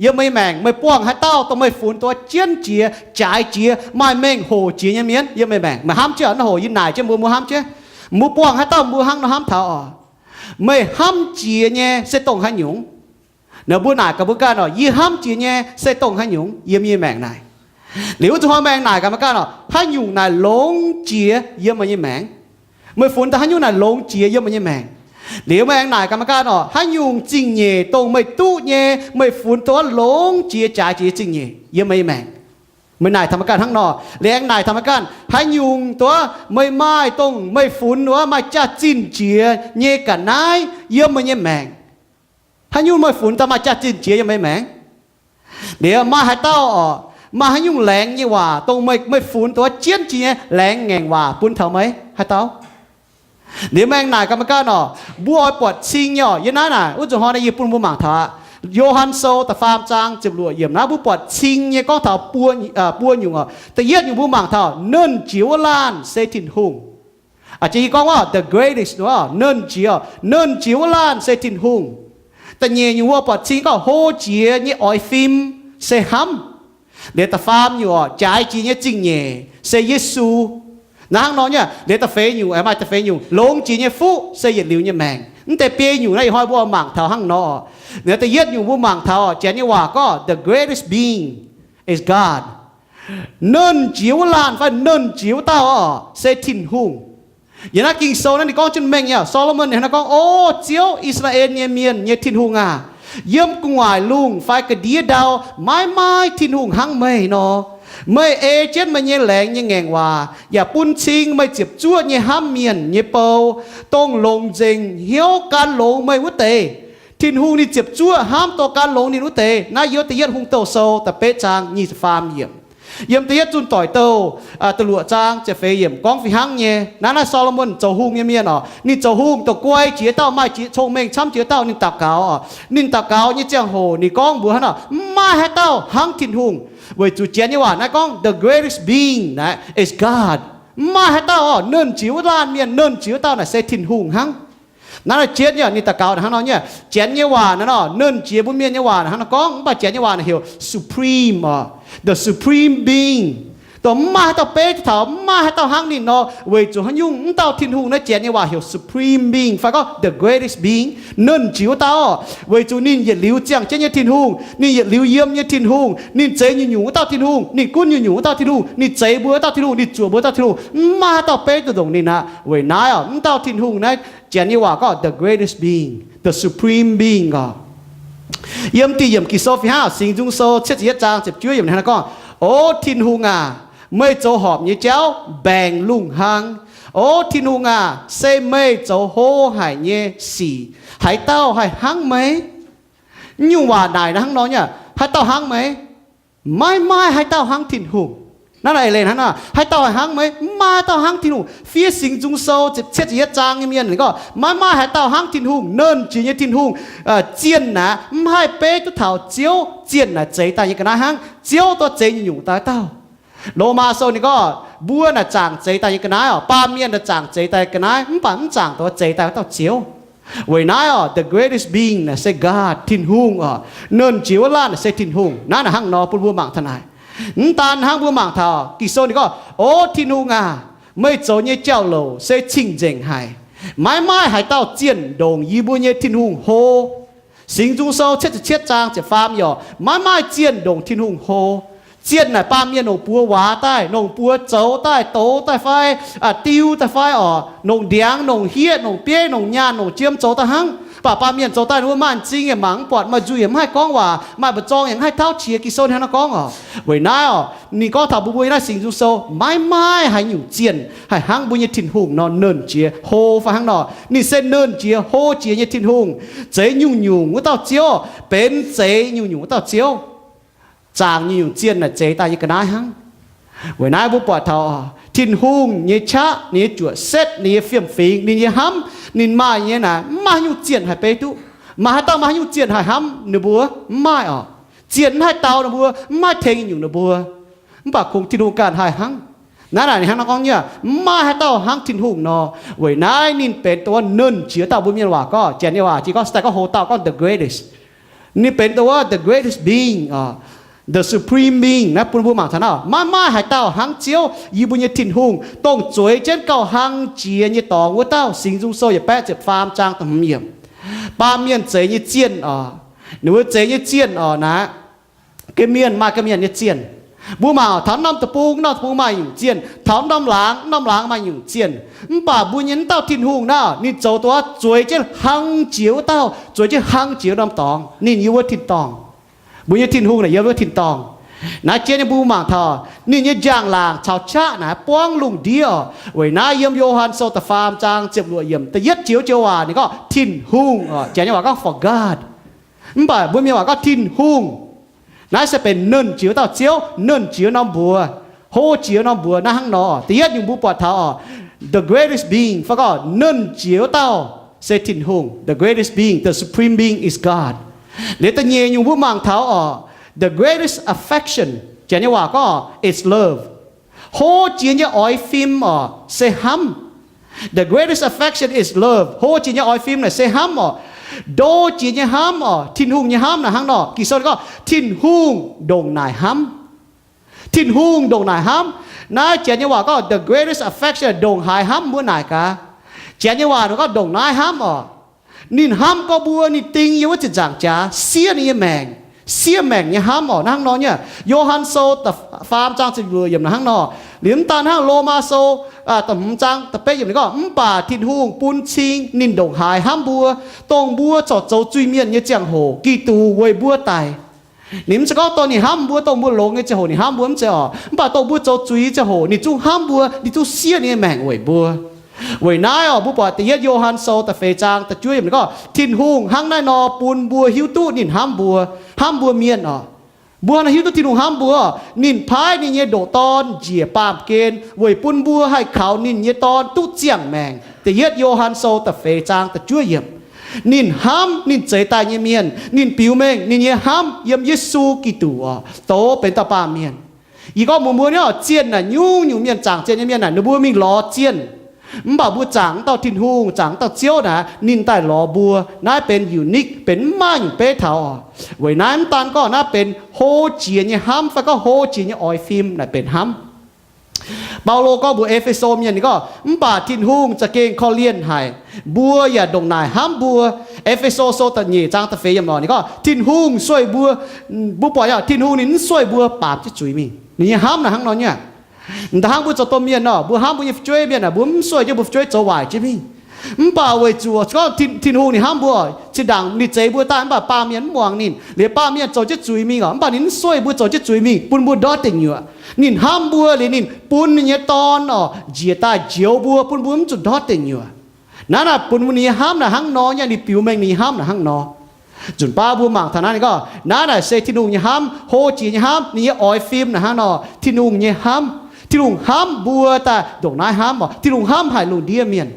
Yiem meih nyei maengc meih buangh haaix dauh dongh meih funx duqv jienv jiex, jaaix jiex, maaih mengh hoc jiex nyei mienh yiem meih maengc? Meih hnamv jienv naaiv hoc yie naaic jienv mbuo, mbuo hnamv jienv, mbuo buangh haaix dauh mbuo hnangv nor hnamv taux oc? Meih hnamv jiex nyei se dongh haaix nyungc? Naaiv mbuo naaic gaax mbuo ganh oc, yie hnamv jiex nyei se dongh haaix nyungc yiem yie maengc naaic? Liuz wuov zuqc hnoi maengx naaic gaax meih ganh oc, haaix nyungc naaic longx jiex yiem meih nyei maengc? Meih funx daaih haaix nyungc naaic longx jiex yiem meih nyei maengc? Liuz meih aengx naaic gaax meih ganh oc, haaix nyungc zingh nyeic dongh meih duqv nyei, meih funx duqv longx jiex jaaix jiex zingh nyeic yiem meih nyei maengc? Meih naaic taux meih ganh hnangv nor. Liuz aengx naaic taux meih ganh, haaix nyungc duqv meih maaih dongh meih funx wuov maaih jaax-zinh jiex nyei ga'naaiv yiem meih nyei maengc? Haaix nyungc meih funx daaih maaih jaax-zinh jiex yiem meih maengc? Liuz maaih haaix dauh oc, maaih haaix nyungc laengz nyei waac dongh meih, meih funx duqv jienv jiex nyei laengz ngaengc waac bun taux meih haaix dauh? Liuz meih aengx naaic gaax meih ganh oc, mbuo oix buatc cing nyei oc. Yiem naaiv naaic wuov zuqc hnoi naaiv yie bun mbuo mangc taux aqv. Yo^han Sou da'faam zaang ziepc luoqc yiemc naaiv mbuo buatc cing nyei gorngv taux buo, buo nyungc oc. Da'yietv nyungc mbuo mangc taux nernh jiex wuov laanh se Tin-Hungh. Aa, yie gorngv oc, the greatest, nernh jiex, nernh jiex wuov laanh se Tin-Hungh. Da'nyeic nyungc mbuo buatc cing gorngv hlo jiex nyei oix fim se hnamv. Liuz da'faam nyungc oc, jaaix jiex nyei zingh nyeic se Yesu. Naaiv hnangv nor nyei. Liuz da'feix nyungc, maaih da'feix nyungc, longx jiex nyei fuqv se yietc liuz nyei maengc. Mv deix biei nyungc naaiv ih hnoi mbuo mangc taux hnangv nor oc. Liuz da'yietv nyungc mbuo mangc taux oc, Janx nyei waac gorngv the greatest being is God. Nernh jiex wuov laanh fai nernh jiex wuov dauh oc se Tin-Hungh. Yiem naaiv Ging-Sou naaiv ninh gorngv jienv mengh nyei. Solomon ninh hnangv naaiv gorngv, O Ziouv, I^saa^laa^en nyei mienh nyei Tin-Hungh aah! Yiem gu'nguaaic lungh fai ga'ndiev ndau maiv maaih Tin-Hungh hnangv meih nor. Meih ei jienv meih nyei laengz nyei ngaengc waac yaac bun cing meih ziepc zuoqv nyei hnamv mienh nyei bou, dongh longx nzengc hnyouv gan longx meih wuov deix. Tin-Hungh ninh ziepc zuoqv hnamv dorh gan longx ninh wuov deix. Naaiv yiem Da'yietv Hungh Douh Sou da'betv zaang nyic ziepc faam yiemc. Yiem Da'yietv Zunh Doic Douh da'luoqc zaang ziepc feix yiemc gorngv fih hnangv nyei. Naaiv, naaiv Solomon zoux hungh nyei mienh oc. Ninh zoux hungh dongh guai jiex dauh, maaih jiex cong-mengh camv jiex dauh. Ninh daux gaux oc. Ninh daux gaux nyei ziangh hoc ninh gorngv mbuox hnangv nor, Mv maaih haaix dauh hnangv Tin-Hungh. Weic zuqc Janx nyei waac naaiv gorngv the greatest being naaiv is God. Mv maaih haaix dauh oc, nernh jiex wuov laanh mienh, nernh jiex wuov dauh naaic se Tin-Hungh hnangv. Naaiv, naaiv jienv nyei, ninh daux gaux hnangv nor nyei. Janx nyei waac naaiv nor, nernh jiex mbuo mienh nyei waac hnangv nor gorngv, mv baac Janx nyei waac naaic heuc supreme oc, the supreme being. Dongh mv maaih haaix dauh beiv duqv taux, mv maaih haaix dauh hnangv ninh nor. Weic zuqc haaix nyungc? Mv dauh Tin-Hungh naaiv, Janx nyei waac heuc supreme being fai gorngv the greatest being, nernh jiex wuov dauh. Weic zuqc ninh yietc liuz ziangh jienv nyei Tin-Hungh, ninh yietc liuz yiem nyei Tin-Hungh, ninh zeix nyungc-nyungc wuov dauh Tin-Hungh, ninh gunv nyungc-nyungc wuov dauh Tin-Hungh, ninh zeix mbuo wuov dauh Tin-Hungh, ninh zuoqc mbuo wuov dauh Tin-Hungh. Mv maaih haaix dauh beiv duqv ndongc ninh aqv. Weic naaiv oc, mv dauh Tin-Hungh naaiv, Janx nyei waac gorngv the greatest being, the supreme being oc. Yiem da'yietv yiemc Ging-Sou fih hnangv, Singx Nzung Sou cietv ziepc yietv zaang ziepc juov yiemc hnangv nor gorngv, O Tin-Hungh aac, meih zoux horpc nyei jauv mbaengc lungh hlang. O Tin-Hungh aac, se meih zoux hlo haic nyei sic, haaix dauh haih hnangv meih? Nyungc waac naaic hnangv nor nyei, haaix dauh hnangv meih? Maiv maaih haaix dauh hnangv Tin-Hungh. Naaiv naaic eix leiz hnangv nor, haaix dauh haih hnangv meih? Mv maaih haaix dauh hnangv Tin-Hungh. Fiev Singx Nzung Sou cietv ziepc yietv zaang nyei mienh gorngv, maiv maaih haaix dauh hnangv Tin-Hungh, nernh jiex nyei Tin-Hungh. Zienh naaic mv haih beiv duqv taux Ziouv. Zienh naaic zeix daaih nyei ga'naaiv hnangv. Ziouv duqv zeix nyungc-nyungc daaih dauh. Lomaa Sou ninh gorngv, mbuo naaic zaangc zeix daaih nyei ga'naaiv oc, baamh mienh naaic zaangc zeix daaih ga'naaiv, mv baac mv zaangc duqv zeix daaih dauh Ziouv. Weic naaiv oc, the greatest being naaic se God, Tin-Hungh oc. Nernh jiex wuov laanh naaic se Tin-Hungh. Naaiv naaic hnangv nor bun mbuo mangc taux naaic. Mv daan hnangv, mbuo mangc taux Ging-Sou ninh gorngv, O Tin-Hungh aac, meih zoux nyei jauv-louc se cing-nzengc haic. Maiv maaih haaix dauh zienh ndongc yie mbuo nyei Tin-Hungh hlo. Singx Nzung Sou cietv ziepc cietv zaang ziepc faam yiemc, maiv maaih zienh ndongc Tin-Hungh hlo. Zienh naaic baamh mienh nongc buoz waax daaih, nongc buoz zoux daaih, douz daaih fai, diu daaih fai oc, nongc ndiangx, nongc hieqv, nongc bieiv, nongc nyaanh, nongc jiem zoux daaih hnangv. Mv baac baamh mienh zoux daaih ninh mbuo maaih m'zing yaac mangc mv buatc, maaih nzuih yaac mv haih gorngv waac, maaih mba'zorng yaac mv haih tauv qiex. Ging-Sou hnangv nor gorngv oc. Weic naaiv oc, ninh gorngv taux mbuo, mbuo yiem naaiv Singx Nzung Sou, maiv maaih haaix nyungc zienh haih hnangv mbuo nyei Tin-Hungh nor, nernh jiex hlo fai hnangv nor. Ninh se nernh jiex hlo jiex nyei Tin-Hungh, zeix nyungc-nyungc wuov dauh Ziouv, benx zeix nyungc-nyungc wuov dauh Ziouv, zaangc nyungc-nyungc zienh naaic zeix daaih nyei ga'naaiv hnangv. Weic naaiv mbuo buatc taux Tin-Hungh nyei qaqv, ninh nyei juoqc setv, ninh nyei fiem-fingx, ninh nyei hnamv, ninh maaih nyei naaic mv maaih haaix nyungc zienh haih beiv duqv. Maaih haaix dauh maaih haaix nyungc zienh haih hnamv ninh mbuo? Mv maaih oc. Zienh mv haih dau ninh mbuo, mv haih tengx nyungc ninh mbuo. Mv baac kungx Tin-Hungh ganh haih hnangv. Naaiv naaic ninh hnangv nor gorngv nyei, mv maaih haaix dauh hnangv Tin-Hungh nor. Weic naaiv ninh benx dongh wuov nernh jiex dauh, mbuo mienh waac gorngv, Janx nyei waac jiex gorngv, se daaih gorngv hlo dauh gorngv the greatest. Ninh benx dongh wuov the greatest being, the supreme being naaiv bun mbuo mangc taux naaiv, maiv maaih haaix dauh hnangv Ziouv, yie mbuo nyei Tin-Hungh, dongh zueiz jienv gauh hlang jiex nyei dorngx wuov dauh. Singx Nzung Sou yietc baeqv ziepc faam zaang da'hmz yiemc. Baamh mienh zeix nyei zienh oc, ninh mbuo zeix nyei zienh oc naaiv, ga'mienh maaih ga'mienh nyei zienh. Mbuo mangc taux norm deic-bung, norm deic-bung maaih nyungc zienh, taux norm laangz, norm laangz maaih nyungc zienh. Mv baac mbuo nyei wuov dauh Tin-Hungh naaiv, ninh zoux dongh zueiz jienv hlang jiex wuov dauh, zueiz jienv hlang jiex norm dorngx. Ninh yiem wuov tin-dorngh. Mbuo nyei Tin-Hungh naaic yiem wuov tin-dorngh. Naaiv jiex nyei mbuo mangc taux ninh nyei njang-laangc caux qaqv naaiv buangv lungh ndiev oc. Weic naaiv yiem Yo^han Sou da'faam zaang ziepc luoqc yiemc da'yietv joux joux waac ninh gorngv Tin-Hungh oc, janx nyei waac gorngv for God. Mv baac mbuo mienh waac gorngv Tin-Hungh. Naaiv se benx nernh jiex wuov dauh Ziouv, nernh jiex norm mbuox, hlo jiex norm mbuox naaiv hnangv nor. Da'yietv nyungc mbuo buatc taux oc, the greatest being fai gorngv nernh jiex wuov dauh se Tin-Hungh. The greatest being, the supreme being is God. Liuz da'nyeic nyungc mbuo mangc taux oc, the greatest affection, janx nyei waac gorngv is love. Hlo jiex nyei oix fim oc se hnamv. The greatest affection is love. Hlo jiex nyei oix fim naaic se hnamv oc. Ndo jiex nyei hnamv oc, Tin-Hungh nyei hnamv naaic hnangv nor. Ging-Sou gorngv Tin-Hungh ndongc naaic hnamv. Tin-Hungh ndongc naaic hnamv. Naaiv janx nyei waac gorngv the greatest affection, ndongc haaix hnamv mbuo naaic gaax. Janx nyei waac ninh gorngv ndongc naaiv hnamv oc. Ninh hnamv gorngv mbuo, ninh ding yiem wuov ziepc nzaangc jaax siev ninh nyei maengc. Siev maengc nyei hnamv oc, naaiv hnangv nor nyei. Yo^han Sou da'faam zaang ziepc luoqc yiemc naaic hnangv nor. Liuz mv daan hnangv, Lomaa Sou da'hmz zaang da'betv yiemc ninh gorngv, mv baac Tin-Hungh bun cing ninh ndongc haaix hnamv mbuo, dongh mbuo corc zoux zuiz-mienh nyei ziangh hoc Giduc weic mbuo daic. Ninh mv zeiz gorngv dongh ninh hnamv mbuo, dongh mbuo longx nyei ziangh hoc ninh hnamv mbuo, mv zeiz oc. Mv baac dongh mbuo zoux zuiz nyei ziangh hoc ninh zungv hnamv mbuo, ninh zungv siev ninh nyei maengc weic mbuo. Weic naaiv oc, mbuo buatc da'yietv Yo^han Sou da'feix zaang da'juov yiemc ninh gorngv, Tin-Hungh hnangv naaiv nor bun mbuo hiuv duqv ninh hnamv mbuo, hnamv mbuo mienh oc. Mbuo hnangv naaiv hiuv duqv Tin-Hungh hnamv mbuo, ninh paaiv ninh nyei ndoqc Dorn njiec baamh gen weic bun mbuo haih kaux ninh nyei Dorn duqv ziangh maengc. Da'yietv Yo^han Sou da'feix zaang da'juov yiemc. Ninh hnamv ninh zeix daaih nyei mienh, ninh biux mengh ninh nyei hnamv yiem Yesu Giduc oc, doz benx dauh baamh mienh. Yie gorngv mbuox mbuo nyei oc, zienh naaic nyungc-nyungc mienh, zaangc zienh nyei mienh naaic ninh mbuo mingh lorz zienh. Mv baac mbuo zaangc wuov dauh Tin-Hungh, zaangc wuov dauh Ziouv naaic ninh daaih lorz mbuo. Naaiv benx unique, benx mv maaih nyungc beiv taux oc. Weic naaiv mv daan gorngv naaiv benx hlo jiex nyei hnamv fai gorngv hlo jiex nyei oix fim naaic benx hnamv. Baulo gorngv mbuox E^fe^so mienh ninh gorngv, mv baac Tin-Hungh za'gengh korv-lienh haic, mbuo yaac ndongc naaic hnamv mbuo. E^fe^so Sou da'nyeic zaang da'feix yiemc oc, ninh gorngv Tin-Hungh sueih mbuo, mbuo buatc yaac Tin-Hungh ninh mv sueih mbuo baamz jienv zuiz mingh. Ninh nyei hnamv naaic hnangv nor nyei. M'daaih hnangv mbuo zoux domh mienh nor, mbuo hnamv mbuo nyei fu'jueiv mienh naaic, mbuo mv sueih jienv mbuo fu'jueiv zoux waaic jienv mingh. Mv baac weic zuqc gorngv Tin-Hungh ninh hnamv mbuo, zinh ndaangc ninh zeix mbuo daaih mv baac baamh mienh mv muangx ninh, liuz baamh mienh zoux jienv zuiz mingh oc, mv baac ninh mv sueih mbuo zoux jienv zuiz mingh bun mbuo ndortv deic nyuoqc. Ninh hnamv mbuo liuz ninh bun ninh nyei Dorn oc njiec daaih njoux mbuo bun mbuo mv zuqc ndortv deic nyuoqc. Naaiv naaic bun ninh nyei hnamv naaic hnangv nor nyei, ninh biux mengh ninh nyei hnamv naaic hnangv nor. Nzunc baav mbuo mangc taux naaiv ninh gorngv, naaiv naaic se Tin-Hungh nyei hnamv, hlo jiex nyei hnamv, ninh nyei oix fim naaic hnangv nor. Tin-Hungh nyei hnamv, Tin-Hungh hnamv mbuo daaih ndongc naaiv hnamv oc. Tin-Hungh hnamv haic lungh ndiev mienh.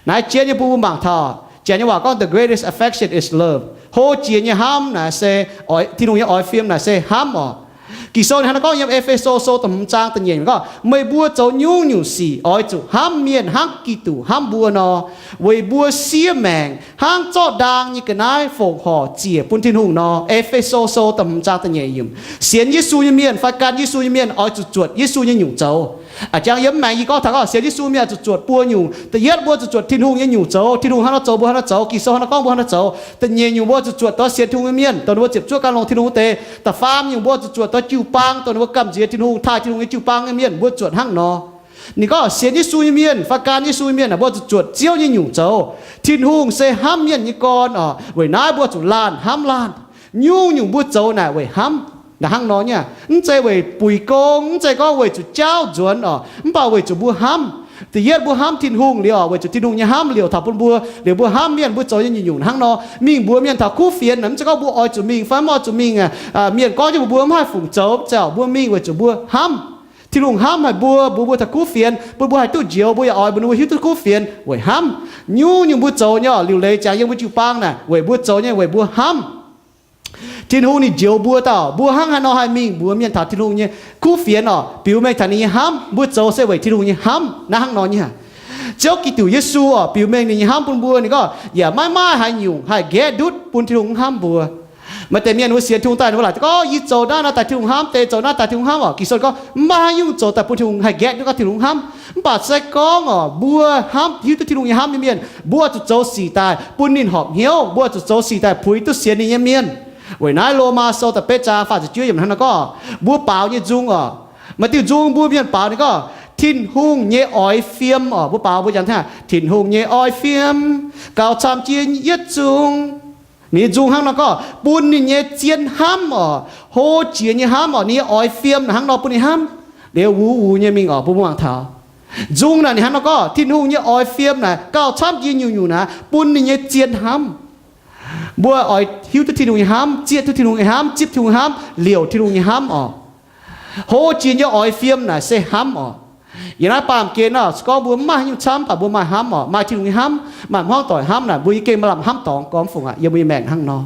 Naaiv jiex nyei mbuo mangc taux, janx nyei waac gorngv the greatest affection is love. Hlo jiex nyei hnamv naaic se, Tin-Hungh nyei oix fim naaic se hnamv oc. Ging-Sou ninh hnangv naaiv gorngv yiem E^fe^so Sou da'hmz zaang da'nyeic gorngv, meih mbuo zoux nyungc-nyungc sic oix zuqc hnamv mienh hnangv Giduc hnamv mbuo nor, weic mbuo siev maengc hnangv zorqv ndaang nyei ga'naaiv fongc horc ziec bun Tin-Hungh nor. E^fe^so Sou da'hmz zaang da'nyeic yiemc. Sienx Yesu nyei mienh fai gan Yesu nyei mienh oix zuqc zuotc Yesu nyei nyungc zoux. A'jang yiem maengx yie gorngv taux gorngv sienx Yesu mienh oix zuqc zuotc buo nyungc. Da'yietv mbuo zuqc zuotc Tin-Hungh nyei nyungc zoux. Tin-Hungh hnangv nor zoux mbuo hnangv nor zoux. Ging-Sou hnangv nor gorngv mbuo hnangv nor zoux. Da'nyeic nyungc mbuo zuqc zuotc dongh sienx Tin-Hungh nyei mienh, dongh ninh mbuo ziepc zuoqv gan longx Tin-Hungh wuov deix. Da'faam nyungc mbuo zuqc zuotc dongh jiu-baang, dongh ninh mbuo gamh nziex Tin-Hungh, taaih Tin-Hungh nyei jiu-baang nyei mienh, mbuo zuotc hnangv nor. Ninh gorngv sienx Yesu nyei mienh fai gan Yesu nyei mienh aah, mbuo zuqc zuotc Ziouv nyei nyungc zoux. Tin-Hungh se hnamv mienh nyei gorn oc. Weic naaiv mbuo zuqc laanh hnamv laanh. Nyungc-nyungc mbuo zoux naaic weic hnamv. Naaic hnangv nor nyei. Mv zeiz weic buix gong, mv zeiz gorngv weic zuqc jaauv nzuonx oc, mv baac weic zuqc mbuo hnamv. Da'yietv mbuo hnamv Tin-Hungh liuz oc, weic zuqc Tin-Hungh nyei hnamv liouc taux bun mbuo, liuz mbuo hnamv mienh, mbuo zoux nyei nyungc-nyungc hnangv nor. Mingh mbuox mienh taux kuv fienx naaic, mv zeiz gorngv mbuo oix zuqc mingh fai mv oix zuqc mingh. Mienh gorngv jienv mbuox mbuo mv haih fungc zoux, mv zeiz oc. Mbuo mingh weic zuqc mbuo hnamv. Tin-Hungh hnamv haic mbuo, mbuox mbuo taux kuv fienx, bun mbuo haih duqv njoux, mbuo yaac oix bun ninh mbuo hiuv duqv kuv fienx weic hnamv. Nyungc-nyungc mbuo zoux nyei oc, liuc leiz jangx yiem mbuo jiu-baang naaic, weic mbuo zoux nyei weic mbuo hnamv. Tin-Hungh ninh njoux mbuo dauh, mbuo hnangv haaix nor haih mingh mbuox mienh taux Tin-Hungh nyei kuv fienx oc, biux mengh taux ninh nyei hnamv. Mbuo zoux se weic Tin-Hungh nyei hnamv. Naaiv hnangv nor nyei. Ziouv Giduc Yesu oc, biux mengh ninh nyei hnamv bun mbuo, ninh gorngv yaac maiv maaih haaix nyungc haih nqaeqv ndutv bun Tin-Hungh mv hnamv mbuo. Maaih deix mienh wuov sienx Tin-Hungh daaih, ninh mbuo laaic gorngv, yie zoux naaiv naaic daaih Tin-Hungh hnamv, deix zoux naaiv daaih Tin-Hungh hnamv oc. Ging-Sou gorngv mv maaih haaix nyungc zoux daaih bun Tin-Hungh haih nqaeqv duqv gorngv Tin-Hungh hnamv. Mv baac se gorngv oc, mbuo hnamv, hiuv duqv Tin-Hungh nyei hnamv nyei mienh, mbuo zuqc zoux sic daaih bun ninh horpc hnyouv. Mbuo zuqc zoux sic daaih puix duqv sienx ninh nyei mienh. Weic naaiv Lomaa Sou da'betv zaang faah ziepc juov yiemc hnangv nor gorngv, mbuo baaux nyei nzung oc, maaih diuh nzung mbuo mienh baaux ninh gorngv, Tin-Hungh nyei oix fiem oc. Mbuo baaux mbuo janx hnangv, Tin-Hungh nyei oix fiem gauh camv jiex yietv nzung. Ninh nyei nzung hnangv nor gorngv, bun ninh nyei zien hnamv oc, hlo jiex nyei hnamv oc, ninh nyei oix fiem naaic hnangv nor bun ninh hnamv. Liuz wuov wuov nyei mingh oc, bun mbuo mangc taux nzung naaic ninh hnangv nor gorngv, Tin-Hungh nyei oix fiem naaic gauh camv jiex nyungc-nyungc naaic bun ninh nyei zien hnamv. Mbuo oix hiuv duqv Tin-Hungh nyei hnamv, zieqv duqv Tin-Hungh nyei hnamv, zipv Tin-Hungh hnamv, liouc Tin-Hungh nyei hnamv oc. Hlo jiex nyei oix fiem naaic se hnamv oc. Yiem naaiv baamh gen oc, se gorngv mbuo mv maaih haaix nyungc camv, mv baac mbuo maaih hnamv oc, maaih Tin-Hungh nyei hnamv, maaih hmuangv doic hnamv naaic, mbuo yie gengh maaih lamh hnamv dorngx gormx fungc aqv. Yiem mbuo nyei maengc hnangv nor,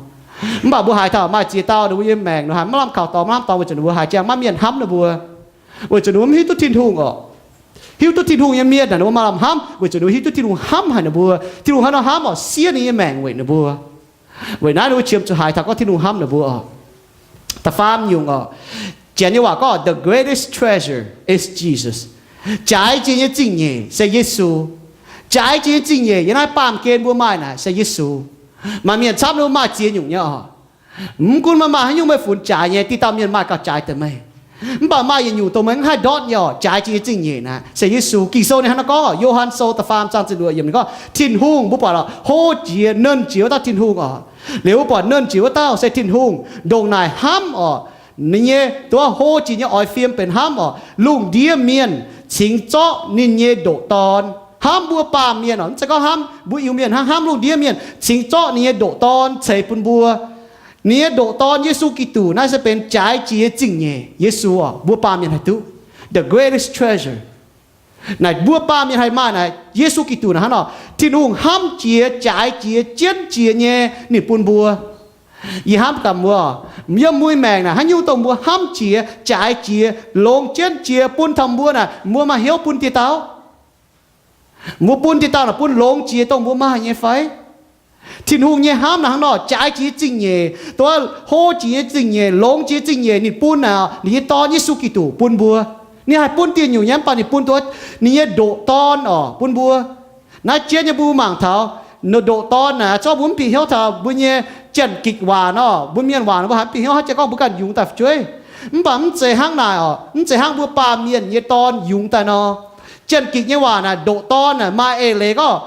mv baac mbuo haiz taux maaih ziex dauh ninh mbuo nyei maengc, ninh haiz maiv lamh kaux dorngx, maiv lamh dorngx weic zuqc ninh mbuo haiz ziangh maiv mienh hnamv ninh mbuo, weic zuqc ninh mbuo mv hiuv duqv Tin-Hungh oc. Hiuv duqv Tin-Hungh nyei mienh naaic ninh mbuo maaih lamh hnamv weic zuqc ninh mbuo hiuv duqv Tin-Hungh hnamv haic ninh mbuo. Tin-Hungh hnangv nor hnamv oc, siev ninh nyei maengc weic ninh mbuo. Weic naaiv ninh mbuo qiemx zuqc haiz taux gorngv Tin-Hungh hnamv ninh mbuo oc. Da'faam nyungc oc, Janx nyei waac gorngv the greatest treasure is Jesus. Jaaix jiex nyei zingh nyeic se Yesu. Jaaix jiex nyei zingh nyeic yiem naaiv baamh gen mbuo maaih naaic se Yesu. Maaih mienh camv ninh mbuo maaih ziex nyungc nyei oc. Mv gunv meih maaih haaix nyungc meih funx jaaix nyei, diqv dauh mienh maaih gauh jaaix deix meih. Mv baac maaih yietc nyungc dongh meih mv haih ndortv nyei oc, jaaix jiex nyei zingh nyeic naaiv se Yesu. Ging-Sou ninh hnangv nor gorngv oc, Yo^han Sou da'faam zaang ziepc luoqc yiemc ninh gorngv, Tin-Hungh, mbuo buatc oc, hlo jiex, nernh jiex wuov dauh Tin-Hungh oc. Liuz mbuo buatc nernh jiex wuov dauh se Tin-Hungh, ndongc naaic hnamv oc, ninh nyei, dongh hlo jiex nyei oix fiem benx hnamv oc, lungh ndiev mienh cingx zorqv ninh nyei ndoqc Dorn. Hnamv mbuo baamh mienh oc, mv zeiz gorngv hnamv mbuo Iu-Mienh hnangv, hnamv lungh ndiev mienh cingx zorqv ninh nyei ndoqc Dorn ceix bun mbuo. Ninh nyei ndoqc Dorn, Yesu Giduc, naaiv se benx jaaix jiex nyei zingh nyeic. Yesu oc, mbuo baamh mienh haih duqv the greatest treasure. Naaic mbuo baamh mienh haih maaih naaic, Yesu Giduc naaic hnangv nor, Tin-Hungh hnamv jiex, jaaix jiex, jienv jiex nyei ninh bun mbuo. Yie hnamv gaax mbuo, yiem mbuo nyei maengc naaic haaix nyungc dongh mbuo hnamv jiex, jaaix jiex, longx jienv jiex bun taux mbuo naaic, mbuo maaih hnyouv bun dieh dauh? Mbuo bun dieh dauh naaic bun longx jiex dongh mbuo maaih nyei fai? Tin-Hungh nyei hnamv naaic hnangv nor, jaaix jiex zingh nyeic, dongh hlo jiex nyei zingh nyeic, longx jiex zingh nyeic ninh bun naaic, ninh nyei Dorn Yesu Giduc bun mbuo. Ninh haih bun dieh nyungc nyei, mv baac ninh bun dongh ninh nyei ndoqc Dorn oc bun mbuo. Naaiv jienv nyei mbuo mangc taux ndoqc Dorn naaic, zorqv mbuo mv bieqc hnyouv taux mbuo nyei Janx-Gikc waac nor, mbuo Mienh waac nor mbuo haiz mv bieqc hnyouv, haiz jienv gorngv mbuo ganh yungz daaih fu'jueiv. Mv baac mv zeiz hnangv naaic oc, mv zeiz hnangv mbuo baamh mienh nyei dorn yungz daaih nor. Janx-Gikc nyei waac naaic ndoqc Dorn naaic maaih eix leiz gorngv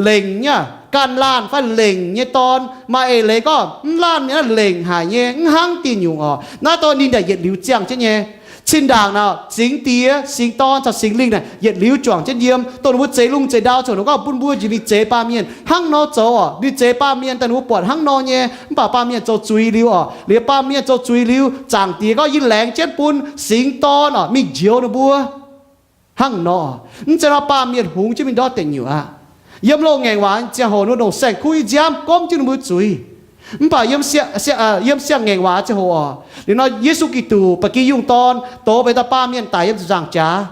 lengc nyei, ganh laanh fai lengc nyei dorn. Maaih eix leiz gorngv mv laanh mienh naaiv lengc haic nyei, mv hnangv dieh nyungc oc. Naaiv dongh ninh daaih yietc liuz ziangh jienv nyei. Cin-ndaangc naaic Singx Diex, Singx Dorn caux Singx Lingh naaic yietc liuz juangc jienv yiem, dongh ninh mbuo zeix lungh zeix ndau ziangh hoc gorngv bun mbuo njiec mingh zeix baamh mienh hnangv nor zoux oc. Ninh zeix baamh mienh daaih ninh mbuo buatc hnangv nor nyei, mv baac baamh mienh zoux zuiz liuz oc. Liuz baamh mienh zoux zuiz liuz, Zaangc Diex gorngv yie laengz jienv bun Singx Dorn oc mingh njoux ninh mbuo. Hnangv nor, mv zeiz nor baamh mienh hungx jienv mingh ndortv deic nyuoqc aqv. Yiem loz-ngaengc waac ziangh hoc ninh mbuo ndongc saeng-kuv nyei nziaamv gomv jienv ninh mbuo zuiz. Mv baac yiem, yiem siang-ngaengc waac ziangh hoc oc, liuz nor Yesu Giduc, ba'gi yungh dorn, dox benx dauh baamh mienh daic yiem ziepc nzaangc jaax,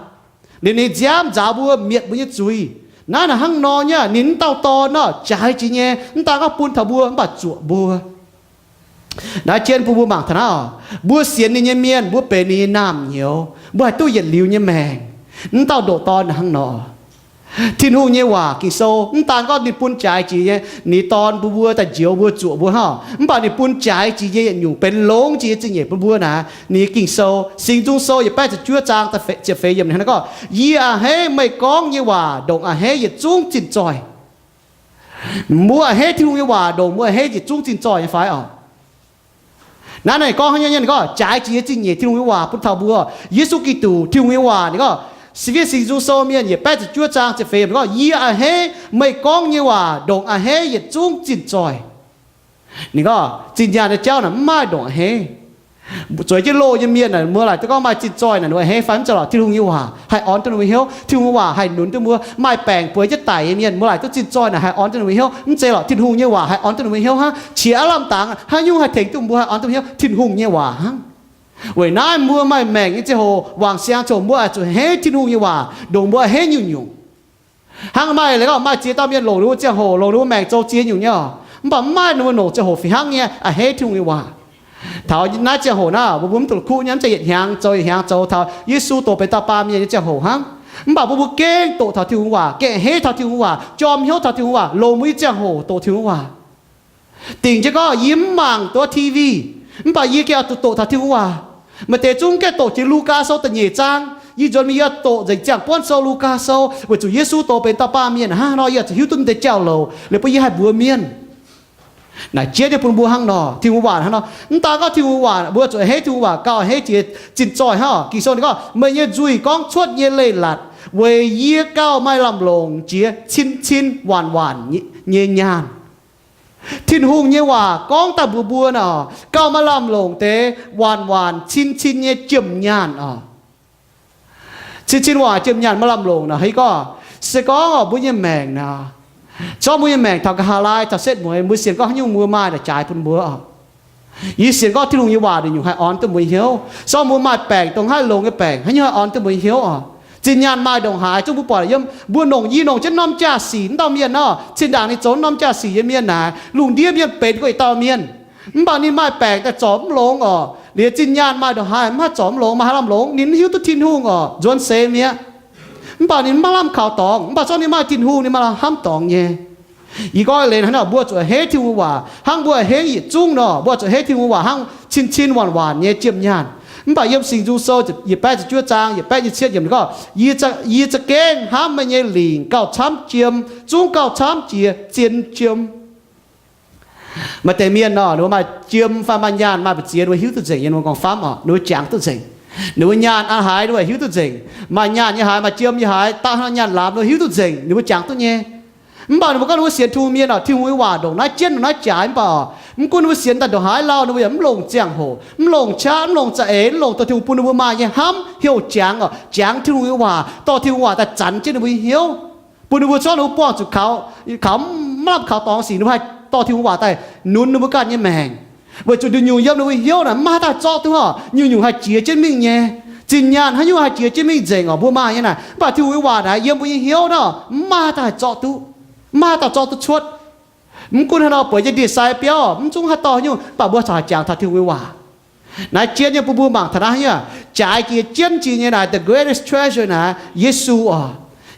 liuz ninh nziaamv nzaaux mbuo, mietc mbuo nyei zuiz. Naaiv naaic hnangv nor nyei, ninh mv dauh dorn nor jaaix jiex nyei, mv daan gorngv bun taux mbuo mv baac zuoqc mbuo. Naaiv jienv bun mbuo mangc taux naaiv oc, mbuo sienx ninh nyei mienh, mbuo benx ninh nyei naamh nyouz, mbuo haih duqv yietc liuz nyei maengc. Mv dauh ndoqc dorn hnangv nor. Tin-Hungh nyei waac Ging-Sou mv daan gorngv ninh bun jaaix jiex nyei ninh dorn bun mbuo daaih njoux mbuo zuoqc mbuo hnangv, mv baac ninh bun jaaix jiex nyei yietc nyungc benx longx jiex nyei zingh nyeic bun mbuo naaic. Ninh Ging-Sou, Singx Nzung Sou yietc baeqv ziepc juov zaang da'feix ziepc feix yiemc hnangv nor gorngv, Yie a'hneiv meih gorngv nyei waac ndongc a'hneiv yietc zungv zinh zoih. Mbuo a'hneiv Tin-Hungh nyei waac ndongc mbuo a'hneiv yietc zungv zinh zoih nyei fai oc? Naaiv ninh gorngv hnangv nyei, ninh gorngv jaaix jiex nyei zingh nyeic Tin-Hungh nyei waac bun taux mbuo. Yesu Giduc, Tin-Hungh nyei waac, ninh gorngv, Singx Nzung Sou mienh yietc baeqv ziepc juov zaang ziepc feix yiemc, ninh gorngv, Yie a'hneiv meih gorngv nyei waac ndongc a'hneiv yietc zungv zinh zoih. Ninh gorngv zinh nyaanh nyei jauv naaic mv maaih ndongc a'hneiv. Zueiz jienv loh nyei mienh naaic, mbuo laaic duqv gorngv maaih zinh zoih naaic ninh mbuo a'hneiv fai? Mv zeiz lorqc. Tin-Hungh nyei waac haih orn duqv ninh mbuo hnyouv. Tin-Hungh nyei waac haih nunz duqv mbuo. Maaih baengc bueix jienv daic nyei mienh, mbuo laaic duqv zinh zoih naaic haih orn duqv ninh mbuo hnyouv. Mv zeiz lorqc. Tin-Hungh nyei waac haih orn duqv ninh mbuo hnyouv hnangv. Qiex aav lamh dangx haaix nyungc haih tengx duqv mbuo, haih orn duqv mbuo hnyouv? Tin-Hungh nyei waac hnangv. Weic naaiv mbuo maaih maengc nyei ziangh hoc, wangc siang ziangh hoc, mbuo oix zuqc a'hneiv Tin-Hungh nyei waac ndongc mbuo a'hneiv nyungc-nyungc. Hnangv maaih leiz gorngv maaih ziex dauh mienh longc ninh mbuo ziangh hoc, longc ninh mbuo maengc zoux ziex nyungc nyei oc. Mv baac mv maaih ninh mbuo longc ziangh hoc fih hnangv nyei a'hneiv Tin-Hungh nyei waac. Taux naaiv ziangh hoc naaiv, mbuo mbuo mv duqv kuv nyei, mv zeiz yietc hnyangx zoux yietc hnyangx zoux, taux Yesu dorh benx dauh baamh mienh nyei ziangh hoc hnangv. Mv baac mbuo mbuo gengh doqc taux Tin-Hungh waac, gengh a'hneiv taux Tin-Hungh waac, jorm hnyouv taux Tin-Hungh waac, longc mbuo nyei ziangh hoc doqc Tin-Hungh waac. Dingc jienv gorngv yie mv mangc duqv T V, mv baac yie gengh oix zuqc doqc taux Tin-Hungh waac. Maaih deix zungv gengh doqc jiex Lugaa Sou da'nyeic zaang. Yie nzuonx mingh yie doqc nzengc ziangh buonv sou, Lugaa Sou, weic zuqc Yesu dorh benx dauh baamh mienh hnangv nor, yie oix zuqc hiuv duqv naaiv deix jauv-louc liuz bun yie haih mbuox mienh. Naaic jienv nyei bun mbuo hnangv nor, Tin-Hungh waac hnangv nor. Mv daan gorngv Tin-Hungh waac, mbuo zuqc a'hneiv Tin-Hungh waac gauh a'hneiv jiex zinh zoih hnangv oc. Ging-Sou ninh gorngv, meih nyei nzuih gorngv cuotv nyei leiz-latc weic yie gauh maaih lamh longc jiex cin-cin waanc-waanc nyei nyaanh. Tin-Hungh nyei waac gorngv daaih mbuox mbuo nor, gauh maaih lamh longc deix waanc-waanc cin-cin nyei jiem nyaanh oc. Cin-cin waanc jiem nyaanh maaih lamh longc nor, hei gorngv, se gorngv oc mbuo nyei maengc nor, zorqv mbuo nyei maengc taux nqa'haav laai taux setv mueiz, mbuo sienx gorngv haaix nyungc mbuo maaih naaic jaaix bun mbuo oc. Yie sienx gorngv Tin-Hungh nyei waac ninh nyungc haih orn duqv mbuo nyei hnyouv. Zorqv mbuo maaih baengc, dongh haaix longx nyei baengc, haaix nyungc haih orn duqv mbuo nyei hnyouv oc. Zinh nyaanh maaih ndongc haaix zungv mbuo buatc yiem mbuo longc, yie longc jienv norm jaa-sic, wuov dauh mienh nor, zinh ndaangc ninh zoux norm jaa-sic nyei mienh naaic, lungh ndiev mienh benx guei dauh mienh. Mv baac ninh maaih baengc daaih zorc mv longx oc. Liuz zinh nyaanh maaih ndongc haaix mv haih zorc mv longx, maaih haaix lamh longx, ninh mv hiuv duqv Tin-Hungh oc, nzuonx seix mi'aqv. Mv baac ninh maiv lamh kaux dorngx, mv baac zorqv ninh maaih Tin-Hungh ninh maaih lamh hnamv dorngx nyei. Yie gorngv leiz hnangv nor, mbuo zuqc a'hneiv Tin-Hungh waac hnangv mbuo a'hneiv yietc zungv nor, mbuo zuqc a'hneiv Tin-Hungh waac hnangv cin-cin waanc-waanc nyei jiem nyaanh. Mv baac yiem Singx Nzung Sou yietc baeqv ziepc juov zaang yietc baeqv nyei cietv yiemc gorngv, yie za'gengh, yie za'gengh hnamv meih nyei lingc gauh camv jiem, zungv gauh camv jiex zien jiem. Maaih deix mienh nor, ninh mbuo maaih jiem fai maaih nyaanh maaih mbu'ziex, ninh mbuo hiuv duqv nzengc yiem ninh mbuo gorngv-famv oc, ninh mbuo jangx duqv nzengc. Ninh mbuo nyaanh aqv haaix ninh mbuo hiuv duqv nzengc. Maaih nyaanh nyei haaix, maaih jiem nyei haaix, da'hnangv nyaanh lamz ninh mbuo hiuv duqv nzengc, ninh mbuo jangx duqv nyei. Mv baac ninh mbuo gorngv ninh mbuo sienx Tin-Hungh mienh oc, Tin-Hungh nyei waac ndongc naaiv jienv ndongc naaiv jaaix, mv baac mv gunv ninh mbuo sienx daaih ndongc haaix lauh, ninh mbuo yaac mv longc ziangh hoc, mv longc qaqv, mv longc za'eix, mv longc dongh Tin-Hungh bun ninh mbuo maaih nyei hnamv heuc jangx oc, jangx Tin-Hungh nyei waac, dorh Tin-Hungh waac daaih zanx jienv ninh mbuo nyei hnyouv, bun ninh mbuo zorqv ninh mbuo buangh zuqc kaux, kaux maiv lamh kaux dorngx sic, ninh mbuo haih dorh Tin-Hungh waac daaih nunz ninh mbuo ganh nyei maengc. Weic zuqc nduqc nyungc yiem ninh mbuo hnyouv naaic mv maaih haaix dauh zorqv duqv oc. Nyungc-nyungc haih jiex jienv mingh nyei. Zinh nyaanh haaix nyungc haih jiex jienv mingh nzengc oc, mbuo maaih nyei naaic. Mv baac Tin-Hungh nyei waac naaic yiem mbuo nyei hnyouv nor, mv maaih haaix dauh haih zorqv duqv, mv maaih haaix dauh zorqv duqv cuotv. Mv gunv haaix nor bueix jienv ndie-sai biauv, mv zungv haaix dauh nyungc, mv baac mbuo corc haih jangx taux Tin-Hungh nyei waac. Naaiv jienv nyei bun mbuo mangc taux naaiv nyei, jaaix jiex jienv jiex nyei naaic, the greatest treasure naaic, Yesu oc.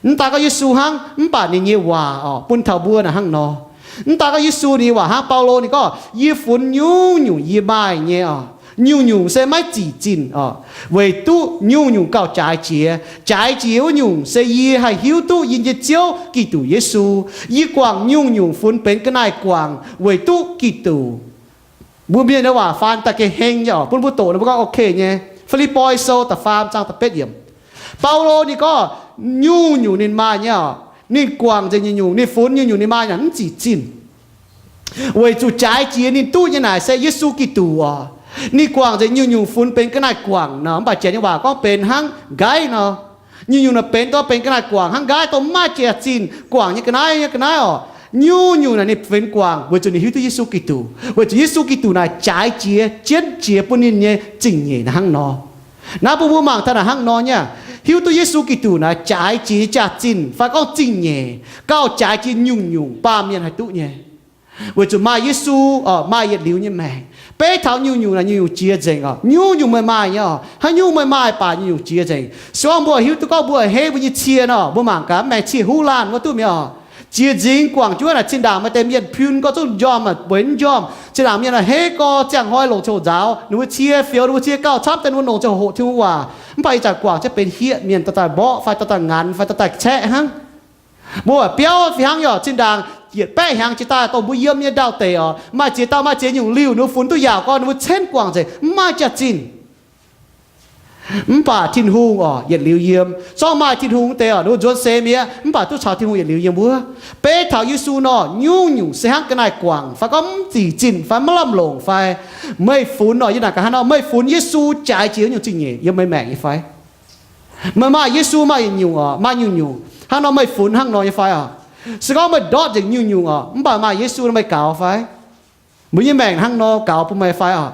Mv daan gorngv Yesu hnangv, mv baac ninh nyei waac oc, bun taux mbuo naaic hnangv nor. Mv daan gorngv Yesu ninh nyei waac hnangv, Baulo ninh gorngv, yie funx nyungc-nyungc yie maaih nyei oc, nyungc-nyungc se maiv zic zinh oc, weic duqv nyungc-nyungc gauh jaaix jiex. Jaaix jiex wuov nyungc se yie haih hiuv duqv yie nyei Ziouv Giduc Yesu. Yie guangc nyungc-nyungc funx benx ga'naaiv guangc weic duqv Giduc. Mbuo mienh nyei waac faan daaih gengh heng nyei oc, bun mbuo doqc ninh mbuo gorngv ok nyei. Fi^lipv^poi Sou da'faam zaang da'betv yiemc. Baulo ninh gorngv, nyungc-nyungc ninh maaih nyei oc, ninh guangc nzengc nyungc-nyungc, ninh funx nyungc-nyungc ninh maaih naaic mv zic zinh. Weic zuqc jaaix jiex ninh duqv nyei naaic se Yesu Giduc oc. Ninh guangc nzengc nyungc-nyungc funx benx ga'naaiv guangc nor, mv baac janx nyei waac gorngv benx hnangv nqaiv nor. Nyungc-nyungc naaic benx dongh benx ga'naaiv guangc hnangv nqaiv, dongh maiv jiex zinh, guangc nyei ga'naaiv, ga'naaiv oc. Nyungc-nyungc naaic ninh benx guangc weic zuqc ninh hiuv duqv Yesu Giduc, weic zuqc Yesu Giduc naaic jaaix jiex jienv jiex bun ninh nyei zingh nyeic naaic hnangv nor. Naaiv bun mbuo mangc taux naaic hnangv nor nyei, hiuv duqv Yesu Giduc naaic jaaix jiex nyei jaax-zinh fai gorngv zingh nyeic gauh jaaix jiex nyungc-nyungc baamh mienh haih duqv nyei. Weic zuqc maaih Yesu, maaih yietc liuz nyei maengc. Beiv taux nyungc-nyungc naaic nyungc-nyungc jiex nzengc oc. Nyungc-nyungc meih maaih nyei oc. Haaix nyungc meih maaih baac nyungc-nyungc jiex nzengc. Se gorngv mbuo hiuv duqv gorngv mbuo a'hneiv mbuo nyei cie nor, mbuo mangc gaax maengx cie huv laanh wuov duqv mi'aqv oc. Jiex nzingx guangc jienv naaic zinh ndaangc maaih deix mienh piun gorngv zungv njormh, bueix mv njormh. Zinh ndaangc mienh a'hneiv gorx ziangh hnoi longc ziangh hoc nzaaux ninh mbuo cie, fioux ninh mbuo cie gauh camv deix ninh mbuo longc ziangh hoc Tin-Hungh waac. Mv baac ih zanc guangc jienv benx hlieqv mienh, dauh daaih mborqv fai dauh daaih nganx fai dauh daaih caeqv hnangv. Mbuo biauv fih hnangv nyei oc. Zinh ndaangc yietc baeqv hnyangx jiex daaih dongh mbuo yiem nyei ndau-deic oc, maaih ziex dauh maaih ziex nyungc liuh ninh mbuo funx duqv yaauc gorn ninh mbuo cenv guangc nzengc, mv maaih jaax-zinh. Mv baac Tin-Hungh oc, yietc liuz yiem. Zorqv maaih Tin-Hungh deix oc, ninh mbuo nzuonx seix mi'aqv, mv baac duqv caux Tin-Hungh yietc liuz yiem wuov. Beiv taux Yesu nor, nyungc-nyungc se hnangv ga'naaiv guangc fai gorngv mv zic zinh fai maiv lamh longc fai, meih funx oc, yie naaic gaax hnangv nor, meih funx Yesu jaaix jiex nyungc zingh nyeic yiem meih maengc nyei fai? Meih maaih Yesu maaih yietc nyungc oc, maaih nyungc-nyungc hnangv nor, meih funx hnangv nor nyei fai oc? Se gorngv meih ndortv nzengc nyungc-nyungc oc, mv baac maaih Yesu meih gaux fai? Mbuo nyei maengc hnangv nor gaux bun meih fai oc?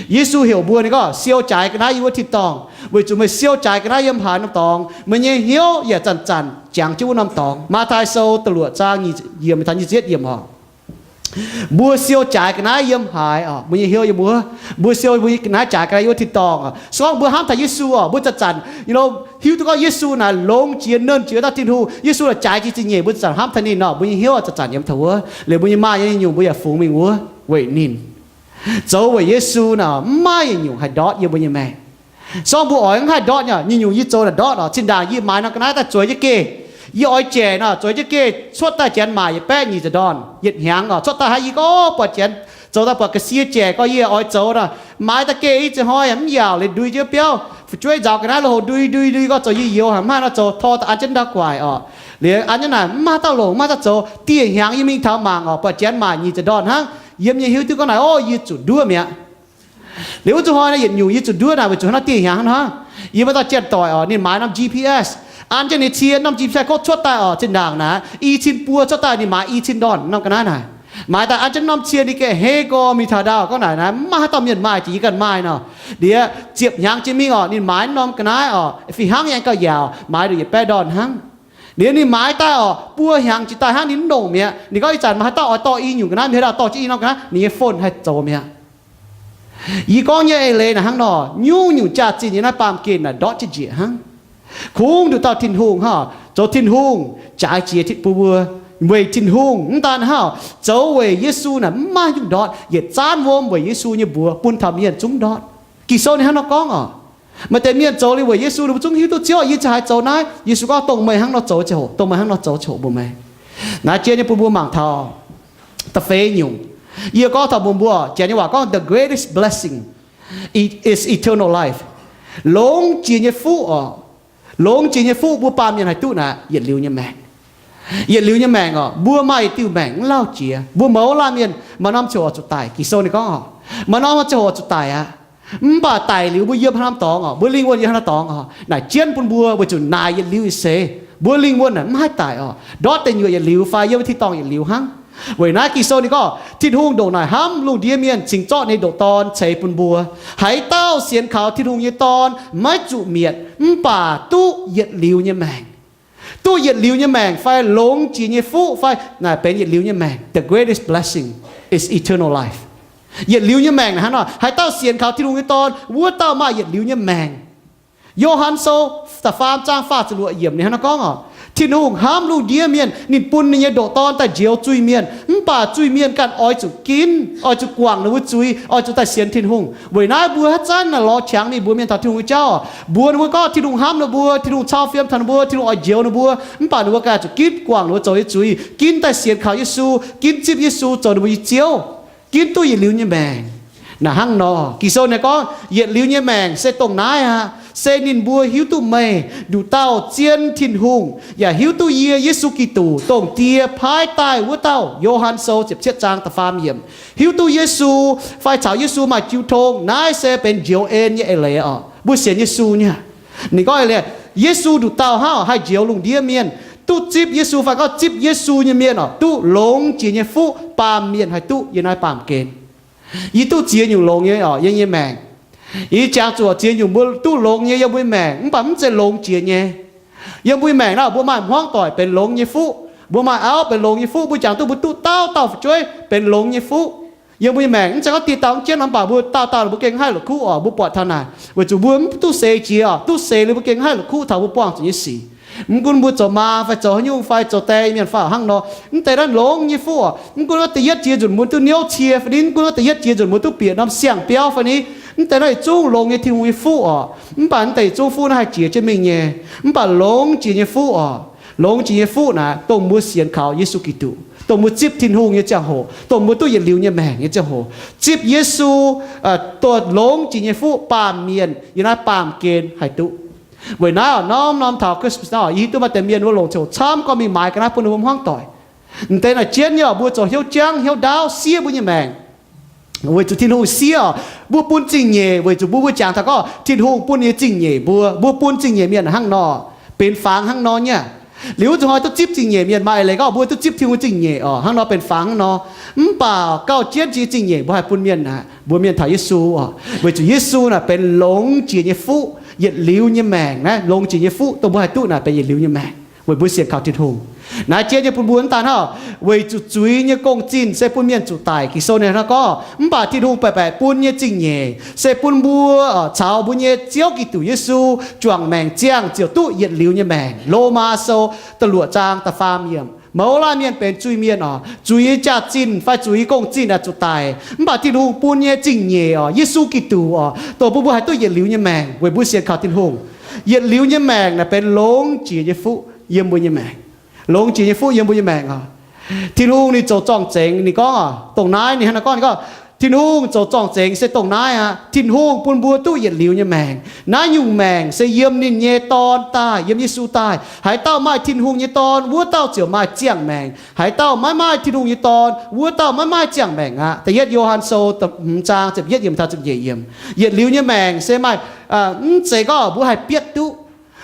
Yesu heuc mbuo, ninh gorngv, siou jaaix ga'naaiv yiem wuov tin-dorngh, weic zuqc meih siou jaaix ga'naaiv yiem haaix norm dorngx, meih nyei hnyouv yaac zanc-zanc jangx jienv wuov norm dorngx. Matv^taai Sou da'luoqc zaang nyic yiemc taux nyic ziepc yiemc oc. Mbuo siou jaaix ga'naaiv yiem haaix oc? Mbuo nyei hnyouv yiem wuov. Mbuo siou mbuo nyei ga'naaiv jaaix ga'naaiv yiem wuov tin-dorngh oc. Se gorngv mbuo hnamv taux Yesu oc, mbuo zanc-zanc, you know, hiuv duqv gorngv Yesu naaic longx jiex, nernh jiex dauh Tin-Hungh. Yesu naaic jaaix jiex zingh nyeic, mbuo zanc-zanc hnamv taux ninh oc, mbuo nyei hnyouv zanc-zanc yiem taux wuov. Liuz mbuo nyei maaih nyei nyungc mbuo yaac fungx mingh wuov weic ninh. Zoux weic Yesu naaic mv maaih yietc nyungc haih ndortv yiem mbuo nyei maengc. Se gorngv mbuo oix mv haih ndortv nyei, nyungc-nyungc yie zoux naaic ndortv oc. Zinh ndaangc yie maaiz norm ga'naaiv daaih zueiz jienv geh. Yie oix jaic nor, zueiz jienv geh cuotv daaih janx maaic yietc baeqv nyic ziepc ndorn, yietc hnyangx oc. Cuotv daaih hnangv yie gorngv buatc janx zoux daaih buatc ga'sie jaic gorngv yie oix zoux nor, maaiz daaih geh i ziex hnoi mv yaauc liuz ndui jienv biauv, fu'jueiv nzaaux ga'naaiv lui lui lui gorngv zoux yie youz haic, mv haih nor zoux, tor daaih an jienv ndau guaic oc. Liuz an jienv naaic mv maaih dauh longc, mv maaih dauh zoux. Dieh hnyangx yie mingh taux mangc oc, buatc janx maaic nyic ziepc ndorn hnangv. Yiem nyei hiuv duqv gorngv naaic, o, yie zuqc nduov mi'aqv. Liuz wuov zuqc hnoi naaic yietc nyungc yie zuqc nduov naaic weic zuqc hnangv naaiv dieh hnyangx hnangv. Yie maaih dauh janx-doic oc, ninh maaiz norm G P S, an jienv ninh cie norm G P S kov cuotv daaih oc, zinh ndaangc naaic i cin buo cuotv daaih ninh maaiz i cin ndorn norm ga'naaiv naaic. Maaiz daaih an jienv norm cie ninh geh hei gorx mingh taux ndau gorngv naaic naaic mv maaih haaix dauh mienh maaih, jiex yie ganh maaih nor. Liuz ziepc hnyangx jiex mingh oc, ninh maaiz norm ga'naaiv oc, fih hnangv aengx gauh yaauc, maaiz nduqc yietc baeqv ndorn hnangv. Liuz ninh maaiz daaih oc, buo hnyangx jiex daaih hnangv ninh mv longc mi'aqv. Ninh gorngv ih zanc maaih haaix dauh oix dorh i nyungc ga'naaiv, mienh haaix dauh dorh jienv i norm ga'naaiv, ninh nyei phone haih zoux mi'aqv. Yie gorngv nyei eix leiz naaic hnangv nor, nyungc-nyungc jaax-zinh yiem naaiv baamh gen naaic ndortv jienv njiec hnangv. Kungx nduqc dauh Tin-Hungh hnangv, zoux Tin-Hungh jaaix jiex bun mbuo, weic Tin-Hungh mv daan hnangv, zoux weic Yesu naaic mv maaih nyungc ndortv, yietc zaanv wuom weic Yesu nyei mbuox bun taux mienh zungv ndortv. Ging-Sou ninh hnangv nor gorngv oc. Maaih deix mienh zoux liuz weic Yesu ninh mbuo zungv hiuv duqv Ziouv, yie ziouc haih zoux naaiv. Yesu gorngv, dongh meih hnangv nor zoux ziangh hoc, dongh meih hnangv nor zoux ziangh hoc mbuo meih. Naaiv jien nyei bun mbuo mangc taux da'feix nyungc. Yie gorngv taux mbuox mbuo, Janx nyei waac gorngv the greatest blessing is eternal life. Longx jiex nyei fuqv oc, longx jiex nyei fuqv mbuo baamh mienh haih duqv naaic yietc liuz nyei maengc. Yietc liuz nyei maengc oc, mbuo maaih yietc diuh maengc mv lauh jiex, mbuo mouz laanh mienh maaih norm ziangh hoc zuqc daic. Ging-Sou ninh gorngv oc, maaih norm ziangh hoc zuqc daic aqv. Mv baac daic liuz mbuo yiem haaix norm dorngx oc, mbuo lingh wuonh yiem haaix norm dorngx oc, naaic jienv bun mbuo weic zuqc naaic yietc liuz ih seix mbuo lingh wuonh naaic mv haih daic oc, ndortv deic nyuoqc yietc liuz fai yiem wuov tin-dorngh yietc liuz hnangv. Weic naaiv Ging-Sou ninh gorngv Tin-Hungh ndongc naaic hnamv lungh ndiev mienh cingx zorqv ninh ndoqc Dorn ceix bun mbuo. Haaix dauh sienx kaux Tin-Hungh nyei Dorn maiv zuqc mietc, mv baac duqv yietc liuz nyei maengc. Duqv yietc liuz nyei maengc fai longx jiex nyei fuqv fai naaic benx yietc liuz nyei maengc. The greatest blessing is eternal life. Yietc liuz nyei maengc naaic hnangv nor, haaix dauh sienx kaux Tin-Hungh nyei Dorn, wuov dauh maaih yietc liuz nyei maengc. Yo^han Sou da'faam zaang faah ziepc luoqc yiemc ninh hnangv nor gorngv oc, Tin-Hungh hnamv lungh ndiev mienh, ninh bun ninh nyei ndoqc Dorn daaih njoux zuiz-mienh, mv baac zuiz-mienh ganh oix zuqc ginv, oix zuqc guangc ninh mbuo zuiz, oix zuqc daaih sienx Tin-Hungh. Weic naaiv mbuo haaix zanc naaic lorz qangx mingh mbuox mienh taux Tin-Hungh nyei jauv oc, mbuox ninh mbuo gorngv Tin-Hungh hnamv ninh mbuo, Tin-Hungh cau fiem taux ninh mbuo, Tin-Hungh oix njoux ninh mbuo, mv baac ninh mbuo ganh zuqc ginv guangc ninh mbuo zoux nyei zuiz, ginv daaih sienx kaux Yesu, ginv zipv Yesu zoux ninh mbuo nyei Ziouv, ginv duqv yietc liuz nyei maengc. Naaic hnangv nor, Ging-Sou naaic gorngv yietc liuz nyei maengc se dongh naaiv aqv, se ninh mbuo hiuv duqv meih, nduqc dauh zien Tin-Hungh, yaac hiuv duqv yie, Yesu Giduc, dongh Die paaiv daaih wuov dauh. Yo^han Sou ziepc cietv zaang da'faam yiemc. Hiuv duqv Yesu fai caux Yesu maaih jiu tong, naaiv se benx njoux en nyei eix leiz oc. Mbuo sienx Yesu nyei, ninh gorngv eix leiz, Yesu nduqc dauh hnangv oc haih njoux lungh ndiev mienh. Duqv zipv Yesu fai gorngv zipv Yesu nyei mienh oc, duqv longx jiex nyei fuqv baamh mienh haih duqv yiem naaiv baamh gen. Yie duqv ziex nyungc longx nyei oc yiem yie nyei maengc. Yie jangx zuqc ziex nyungc mbuo duqv longx nyei yiem mbuo nyei maengc, mv baac mv zeiz longx jiex nyei. Yiem mbuo nyei maengc naaic mbuo maaih hmuangv doic benx longx nyei fuqv, mbuo maaih auv benx longx nyei fuqv, mbuo jangx duqv mbuo duqv dauh dauh fu'jueiv benx longx nyei fuqv. Yiem mbuo nyei maengc mv zeiz gorngv dieh dauh mv jienv nor, mv baac mbuo dauh dauh ninh mbuo gengh haih la'kuqv oc. Mbuo buatc taux naaic weic zuqc mbuo mv duqv seix jiex oc, duqv seix liuz mbuo gengh haih la'kuqv taux mbuo buangh zuqc nyei sic. Mv gunv mbuo zoux maa fai zoux haaix nyungc fai zoux die mienh fai hnangv nor, mv deix naaiv longx nyei fuqv oc. Mv gunv da'yietv jiex nzunc mbuo duqv niouv cie fai ni, mv gunv da'yietv jiex nzunc mbuo duqv bieqc norm siang-biauv fai ni, mv deix naaiv yietc zungv longx nyei Tin-Hungh nyei fuqv oc. Mv baac mv deix yietc zungv fuqv naaiv haih jiex jienv mingh nyei. Mv baac longx jiex nyei fuqv oc, longx jiex nyei fuqv naaic dongh mbuo sienx kaux Yesu Giduc, dongh mbuo zipv Tin-Hungh nyei ziangh hoc, dongh mbuo duqv yietc liuz nyei maengc nyei ziangh hoc, zipv Yesu, dongh longx jiex nyei fuqv baamh mienh yiem naaiv baamh gen haih duqv. Weic naaiv oc, norm-norm taux Christmas naaiv oc, yie hiuv duqv maaih deix mienh wuov longc ziangh hoc camv gorngv mingh maaiz ga'naaiv bun ninh mbuo hmuangv doic. Mv deix naaic jienv nyei oc, mbuo zoux hnyouv jangv hnyouv ndaauv siev mbuo nyei maengc weic zuqc Tin-Hungh siev oc. Mbuo bun zingh nyeic weic zuqc mbuo, mbuo jangx taux gorngv Tin-Hungh bun nyei zingh nyeic mbuo, mbuo bun zingh nyeic mienh hnangv nor, benx fangx hnangv nor nyei. Liuz wuov zuqc hnoi duqv zipv zingh nyeic mienh maaih eix leiz gorngv mbuo duqv zipv Tin-Hungh zingh nyeic oc, hnangv nor benx fangx hnangv nor. Mv baac gauh jienv jiex zingh nyeic mbuo haih bun mienh naaic, mbuox mienh taux Yesu oc, weic zuqc Yesu naaic benx longx jiex nyei fuqv yietc liuz nyei maengc. Naaiv longx jiex nyei fuqv dongh mbuo haih duqv naaic benx yietc liuz nyei maengc. weic mbuo sienx kaux Tin-Hungh. Naaiv jiex nyei bun mbuo mv daan hnangv, weic zuqc zuiz nyei gong-zinh se bun mienh zuqc daic, Ging-Sou ninh hnangv gorngv. Mv baac Tin-Hungh baeqc baeqc bun nyei zingh nyeic se bun mbuo caux mbuo nyei Ziouv Giduc Yesu juangc maengc ziangh ziouc duqv yietc liuz nyei maengc. Lomaa Sou da'luoqc zaang da'faam yiemc. Mouz laanh mienh benx zuiz-mienh oc, zuiz nyei jaax-zinh fai zuiz nyei gong-zinh aah, zuqc daic. Mv baac Tin-Hungh bun nyei zingh nyeic oc, Yesu Giduc oc, dongh bun mbuo haih duqv yietc liuz nyei maengc weic mbuo sienx kaux Tin-Hungh. Yietc liuz nyei maengc naaic benx longx jiex nyei fuqv yiem mbuo nyei maengc. Longx jiex nyei fuqv yiem mbuo nyei maengc oc. Tin-Hungh ninh zoux zorng-zengx, ninh gorngv oc, dongh naaiv ninh hnangv naaiv gorngv, ninh gorngv, Tin-Hungh zoux zorng-zengx se dongh naaiv aqv. Tin-Hungh bun mbuo duqv yietc liuz nyei maengc. Naaiv nyungc maengc se yiem ninh nyei Dorn daaih, yiem Yesu daaih. Haaix dauh maaih Tin-Hungh nyei Dorn, wuov dauh ziouc maaih ziangh maengc. Haaix dauh maiv maaih Tin-Hungh nyei Dorn, wuov dauh maiv maaih ziangh maengc aqv. Da'yietv Yo^han Sou hmz zaang ziepc yietv yiemc taux ziepc nyeic yiemc. Yietc liuz nyei maengc se maaih, mv zeiz gorngv mbuo haih bietv duqv.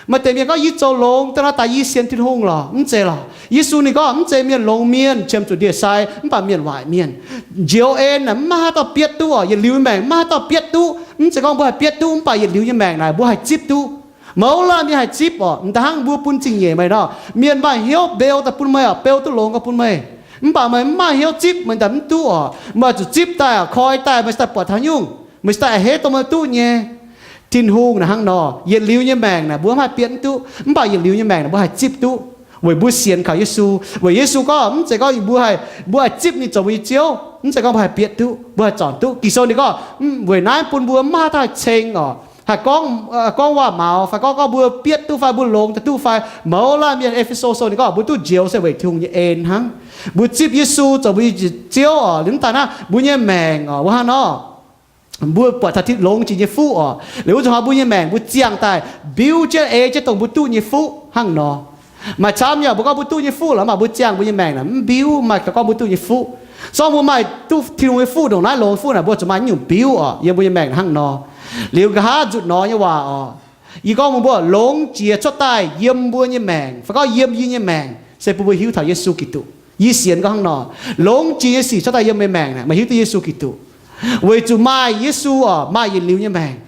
Maaih deix mienh gorngv, Yie zoux longx daaih nor, daaih yie sienx Tin-Hungh lorqc. Mv zeiz lorqc. Yesu ninh gorngv, mv zeiz mienh longx mienh qiemx zuqc ndie-sai, mv baac mienh waaic mienh. Njoux en naaic mv maaih haaix dauh bietv duqv oc. Yietc liuz maengc mv maaih haaix dauh bietv duqv. Mv zeiz gorngv mbuo haih bietv duqv, mv baac yietc liuz nyei maengc naaic mbuo haih zipv duqv. Mouz laanh mienh haih zipv oc. M'daaih hnangv mbuo bun zingh nyeic meih nor, mienh maaih hnyouv mbeu daaih bun meih oc, beu duqv longx gau bun meih. Mv baac meih mv maaih hnyouv zipv, meih daaih mv duqv oc. Meih zuqc zipv daaih oc, koi daaih, meih daaih buatc taux nyungc, meih daaih a'hneiv dongh meih duqv nyei. Tin-Hungh naaic hnangv nor, yietc liuz nyei maengc naaic mbuo mv haih bietv duqv, mv baac yietc liuz nyei maengc naaic mbuo haih zipv duqv, weic mbuo sienx kaux Yesu. Weic Yesu gorngv, mv zeiz gorngv mbuo haih, mbuo haih zipv ninh zoux mbuo nyei Ziouv, mv zeiz gorngv mbuo haih bietv duqv, mbuo haih zornc duqv. Ging-Sou ninh gorngv, weic naaiv bun mbuo mv maaih haaix dauh haih ceng oc, haih gorngv, gorngv waac-maux fai gorngv, gorngv mbuo bietv duqv fai mbuo longx daaih duqv fai. Mouz laanh mienh, E^fe^so Sou ninh gorngv mbuo duqv njoux se weic Tin-Hungh nyei en hnangv. Mbuo zipv Yesu zoux mbuo nyei Ziouv oc, liuz mv daaih naaiv mbuo nyei maengc oc, wuov hnangv nor, mbuo buatc taux longx jiex nyei fuqv oc. Liuz wuov zuqc hnoi mbuo nyei maengc mbuo ziangh daaih mbiuv jienv ei jienv dongh mbuo duqv nyei fuqv hnangv nor. Maaih camv nyei mbuo gorngv mbuo duqv nyei fuqv lorqc, mv baac mbuo ziangh mbuo nyei maengc naaic mv mbiuv, maaih ganh gorngv mbuo duqv nyei fuqv. Zorqv mbuo maaih duqv Tin-Hungh nyei fuqv ndongc naaiv longx fuqv naaic, mbuo zuqc maaih nyungc mbiuv oc, yiem mbuo nyei maengc hnangv nor. Liuz nqa'haav nzutc nor nyei waac oc, yie gorngv mbuox mbuo, longx jiex cuotv daaih yiem mbuo nyei maengc fai gorngv yiem yie nyei maengc se bun mbuo hiuv taux Yesu Giduc. Yie sienx gorngv hnangv nor, longx jiex nyei sic cuotv daaih yiem meih maengc naaic, meih hiuv duqv Yesu Giduc. Weic zuqc maaih Yesu oc, maaih yietc liuz nyei maengc.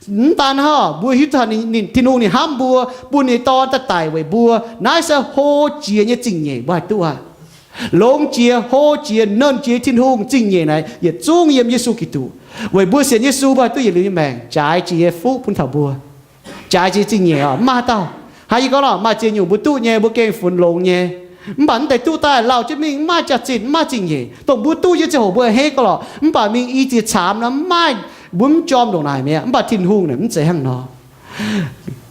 Mv daan hnangv, mbuo hiuv taux ninh, Tin-Hungh ninh hnamv mbuo, bun ninh nyei Dorn daaih daic weic mbuo. Naaiv se hlo jiex nyei zingh nyeic mbuo haih duqv aqv. Longx jiex, hlo jiex, nernh jiex Tin-Hungh zingh nyeic naaic yietc zungv yiem Yesu Giduc. Weic mbuo sienx Yesu mbuo haih duqv yietc liuz nyei maengc, jaaix jiex nyei fuqv bun taux mbuo. Jaaix jiex zingh nyeic oc, mv maaih haaix dauh. Hnangv yie gorngv nor, maaih ziex nyungc mbuo duqv nyei, mbuo gengh funx longx nyei. Mv baac mv deix duqv daaih lauh jienv mingh, mv maaih jaax-zinh, mv maaih zingh nyeic. Dongh mbuo duqv nyei ziangh hoc mbuo a'hneiv gauh lorqc, mv baac mingh i ziex caamx nor mv maaih, mbuo mv jorm ndongc naaic mi'aqv. Mv baac Tin-Hungh naaic mv zeiz hnangv nor.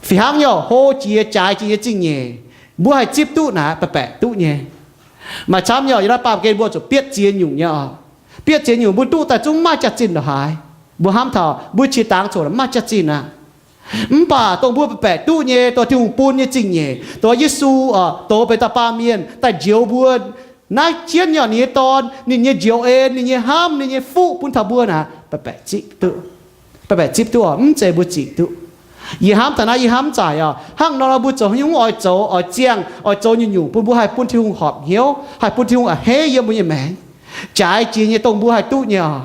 Fih hnangv nyei oc, hlo jiex jaaix jiex nyei zingh nyeic mbuo haih zipv duqv naaic, baeqc baeqc duqv nyei. Maaih camv nyei oc, yiem naaiv baamh gen mbuo zuqc bietv ziex nyungc nyei oc. Bietv ziex nyungc mbuo duqv daaih zungv mv maaih jaax-zinh ndongc haaix. Mbuo hnamv taux mbuo qiex dangx coc mv maaih jaax-zinh aqv. Mv baac dongh mbuo baeqc baeqc duqv nyei, dongh Tin-Hungh bun nyei zingh nyeic, dongh Yesu oc, douz benx dauh baamh mienh daaih njoux mbuo. Naaiv jienv nyei oc, ninh nyei Dorn, ninh nyei njoux en, ninh nyei hnamv, ninh nyei fuqv bun taux mbuo naaic, baeqc baeqc zipv duqv oc, mv zeiz mbuo zic duqv. Yie hnamv taux naaiv yie hnamv zaaic oc. Hnangv nor mbuo zoux haaix nyungc oix zoux, oix ziangh, oix zoux nyungc-nyungc bun mbuo haih bun Tin-Hungh horpc hnyouv, haih bun Tin-Hungh a'hneiv yiem mbuo nyei maengc. Jaaix jiex nyei dongh mbuo haih duqv nyei oc.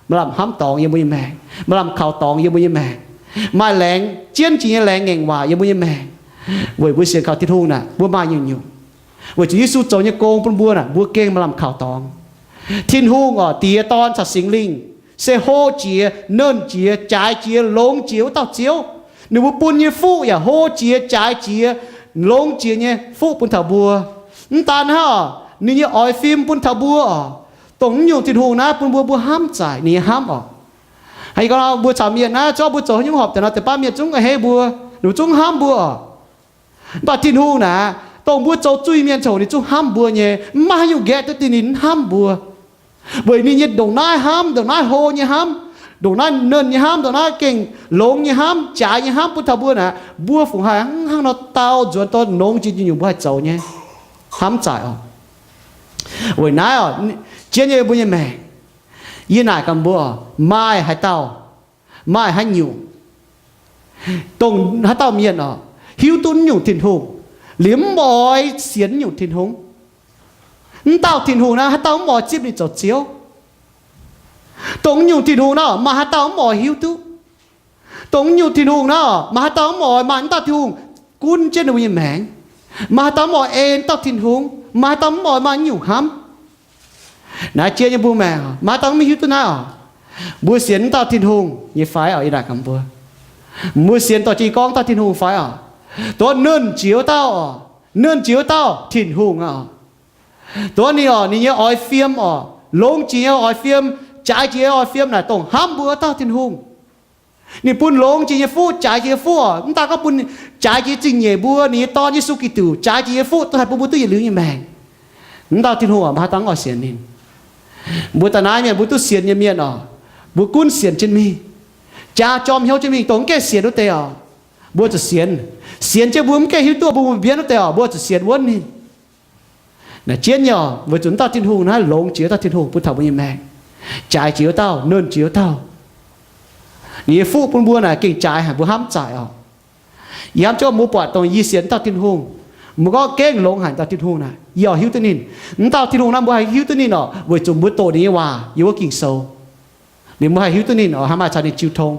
Maaih lamh hnamv dorngx yiem mbuo nyei maengc, maaih lamh kaux dorngx yiem mbuo nyei maengc, maaih laengz jienv jiex nyei laengz ngaengc waac yiem mbuo nyei maengc. Weic mbuo sienx kaux Tin-Hungh naaic mbuo maaih nyungc-nyungc. Weic zuqc Yesu zoux nyei gong bun mbuo naaic mbuo gengh maaih lamh kaux dorngx. Tin-Hungh oc, Diex, Dorn caux Singx Lingh se hlo jiex, nernh jiex, jaaix jiex, longx jiex wuov dauh Ziouv. Ninh mbuo bun nyei fuqv yaac hlo jiex, jaaix jiex, longx jiex nyei fuqv bun taux mbuo. Mv daan hnangv oc, ninh nyei oix fim bun taux mbuo oc. Dongh mv nyungc Tin-Hungh naaiv bun mbuo, mbuo hnamv zaaic ninh nyei hnamv oc. Hnangv yie gorngv mbuo caux mienh naaiv, zorqv mbuo zoux haaix nyungc horpc daaih nor, deix baav mienh zungv a'hneiv mbuo, ninh zungv hnamv mbuo oc. Mv baac Tin-Hungh naaic, dongh mbuo zoux zuiz-mienh coc ninh zungv hnamv mbuo nyei, mv maaih haaix nyungc nqaeqv duqv dingh ninh hnamv mbuo. Weic ninh nyei ndongc naaiv hnamv, ndongc naaiv hlo nyei hnamv, ndongc naaiv nernh nyei hnamv, ndongc naaiv gengh longx nyei hnamv, jaaix nyei hnamv bun taux mbuo naaic, mbuo fungc haih hnangv nor dau nzuonx dorh nongx jiex nyungc-nyungc mbuo haih zoux nyei. Hnamv zaaic oc. Weic naaiv oc, jienv nyei mbuo nyei maengc, yie naaic gaax mbuo oc, maaih haaix dauh, maaih haaix nyungc, dongh haaix dauh mienh oc, hiuv duqv naaiv nyungc Tin-Hungh liuz mv oix sienx naaiv nyungc Tin-Hungh, naaiv dauh Tin-Hungh naaiv haaix dauh mv oix zipv ninh zoux Ziouv? Dongh naaiv nyungc Tin-Hungh naaiv oc, maaih haaix dauh mv oix hiuv duqv? Dongh naaiv nyungc Tin-Hungh naaiv oc, maaih haaix dauh mv oix maaih naaiv dauh Tin-Hungh gunv jienv ninh mbuo nyei maengc? Maaih haaix dauh mv oix ei wuov dauh Tin-Hungh? Maaih haaix dauh mv oix maaih nyungc hnamv? Naaiv jiex nyei mbuo maengc, maaih haaix dauh mv hiuv duqv naaiv oc? Mbuo sienx wuov dauh Tin-Hungh nyei fai oc? Yie naaic gaax mbuo, mbuo sienx dorh jienv gorngv wuov dauh Tin-Hungh fai oc? Dongh wuov nernh jiex wuov dauh oc, nernh jiex wuov dauh Tin-Hungh oc. Dongh wuov ninh oc, ninh nyei oix fiem oc, longx jiex nyei oix fiem, jaaix jiex nyei oix fiem naaic dongh hnamv mbuo wuov dauh Tin-Hungh. Ninh bun longx jiex nyei fuqv, jaaix jiex nyei fuqv oc. Mv daaih gorngv bun jaaix jiex zingh nyeic mbuo, ninh nyei Dorn Yesu Giduc, jaaix jiex nyei fuqv duqv haih bun mbuo duqv yietc liuz nyei maengc. Wuov dauh Tin-Hungh oc, maaih haaix dauh mv oix sienx ninh? Mbuo daaih naaiv mienh, mbuo duqv sienx nyei mienh oc, mbuo gunv sienx jienv mingh, jaa jorm hnyouv jienv mingh. Dongh mv gaengh sienx wuov deix oc, mbuo zuqc sienx. Sienx jienv mbuo mv gaengh hiuv duqv mbuo mbienv wuov deix oc, mbuo zuqc sienx wuonv ninh. Naaic jienv nyei oc, weic zuqc wuov dauh Tin-Hungh naaiv longx jiex wuov dauh Tin-Hungh bun taux mbuo nyei maengc. Jaaix jiex wuov dauh, nernh jiex wuov dauh. Ninh nyei fuqv bun mbuo naaic gengh jaaix haic, mbuo hnamv zaaic oc. Yie hnamv jienv mbuo buatc dongh yie sienx wuov dauh Tin-Hungh, mbuo gorngv gengh longx haic dauh Tin-Hungh naaic, yie oix hiuv duqv ninh. Wuov dauh Tin-Hungh naaiv mbuo haih hiuv duqv ninh oc, weic zuqc mbuo doqc ninh nyei waac yiem wuov Ging-Sou. Liuz mbuo haih hiuv duqv ninh oc, hnangv maaih caux ninh jiu tong.